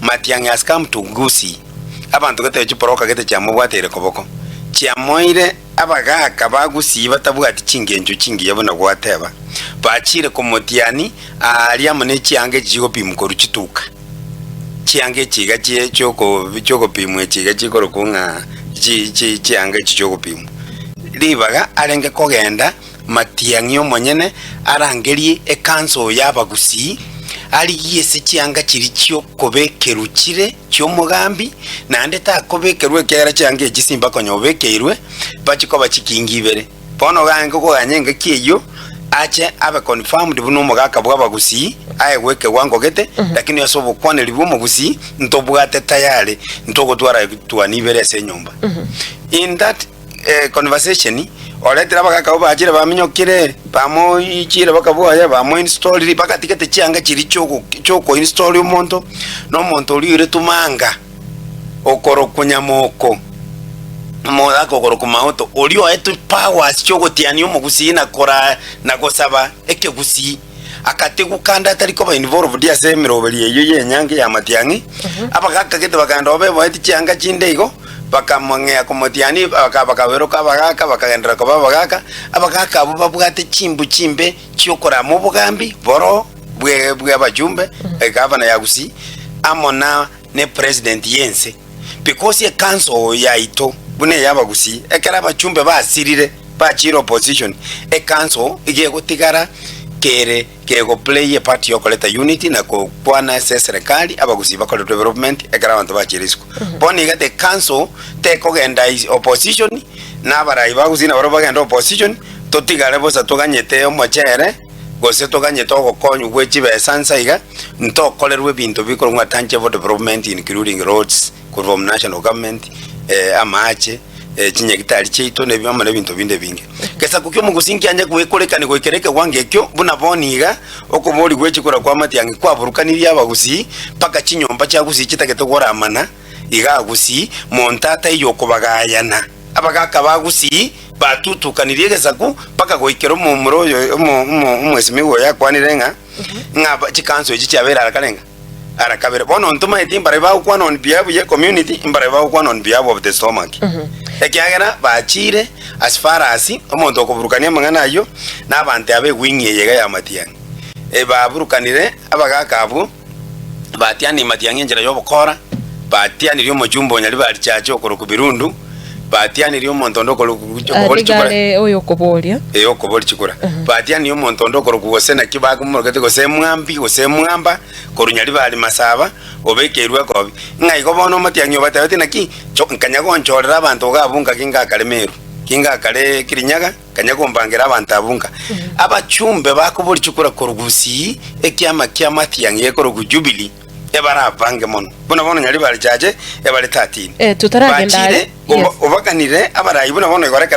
Matiang'i has come to Gusii, abanto gete chiporoka gete chiamobwateire koboko, chiamoire abagaka ba Gusii batabwati chingencho chingiya buna gwateba, bachire komotiani aaria amo ne chianga echi chigopimwa korwa chituka. Chianga echi iga chie chioko chiogopimwa echi iga chikorokwa ng'a chi chi chianga echi chiogopimwa. Ribaga arenge kogenda Matiang'i omonyene arangerie ecouncil y'abagusii, arigie ase chianga chiria chiokobekerwa chire chi'omogambi, naende takobekerwa ekiagera chianga echi simba konya obekeirwe, bachie koba chikingi ibere. Bono iga koganya engaki eyio, ache abe confirmed buna omogaka bw'abagusii, aegwe ekewango gete, lakini ase obokwaneri bw'omogusii, ntobwate tayari, ntogotwara etuani ibere ase enyomba. In that conversation, oretire abagaka abwo bachire baminyokire, bamoichire bakaboya, bamoinstalliri, bagatigete chianga chiria chiogo chiokoinstall omonto, na omonto oria oiretwe manga, okorokwa nyamoko, omogaka okorokwa maoto, oria oetwe powers chiogotiania omogusii na koraa na gosaba ekegusii. Akatigwa kande atari koba involved ase emeroberi eyio y'enyangi ya matiang'i. Abagaka gete bakagenda oo beboetie chianga chinde igo, bakamong'ea komotiani, baka bakaberoka abagaka, bakagenderera koba abagaka. Abagaka abwo babwate chimbu chimbe chi'okorama obogambi boro bwe bw'abajumbe, egavana ya Gusii, amo na ne president y'ense. Because ecouncil yaito buna ey'abagusii, ekero abachumbe basirire bachire opposition, ecouncil iga egotigara kere kego play a part yokoreta unity na kokwana ase eserekari abagusii bakore development ekero abanto bachire isiko. Bono iga the council tekogenda is opposition na abarai ba gusii nabarabwo bagende opposition totigare bosa toganyete omochere gose toganyete ogokonywa gwe chibesa nsa iga, ntokorerwe ebinto bikorwa ng'a tangible development including roads korwa from national government, amache, chinyagitari chiaito na amo na ebinto binde ebinge. Gesaku kia omogusii nkianye gwekorekani goikera ekewango ekio buna bono iga, okobori gwe chikura kwa matiang'i kwaburukanirie abagusii mpaka chinyomba chia gusii chitagete goramana igaa gusii, monto ataiyo okobagayana. Abagaaka ba Gusii batutukanirie egesaku mpaka goikera omomura oyo omo omo omwesimigwa oyo akwanire ng'a ng'a ba chikanso echi chiabeire ara kare ng'a ara kabere. Bono ntomaeti mbaria bagokwana on behalf ye community, mbaria bagokwana on behalf of the stomach. Ekiagera bachire as far as omonto okoburukania amang'ana ayio, na abanto aba ewing eye iga ya matiang'i. Baburukanire abagaaka abwo. Batianirie matiang'i enchera y'obokora, batianirie omochumba o Nyaribari Chache okorokwa Birundu, batianirie omonto onde okorokwa okobori Nigo chikura, are oyokoboria. ee, okobori chikura. Batianirie omonto onde okorokwa gose naki bakomorokete gose Emwambi gose Emwamba korwa Nyaribari Masaba, obekeirwe ekobi. Ng'a igo bono omatiang'i obatebetie naki, cho nkanya gonchorera abanto iga abwo ngaki ngakare Meru, ki ngakare Kirinyaga, Kanya gombangera abanto abwo ng'a abachumbe bakoboria chikura korwa Gusii, ekiama kia Matiang'i gekorokwa Jubilee, ebarabange mono. Buna bono Nyaribari Chache ebare 13. Eh, totaragenda Bachire are. Yes. obaganire abarai buna bono igoro ekero.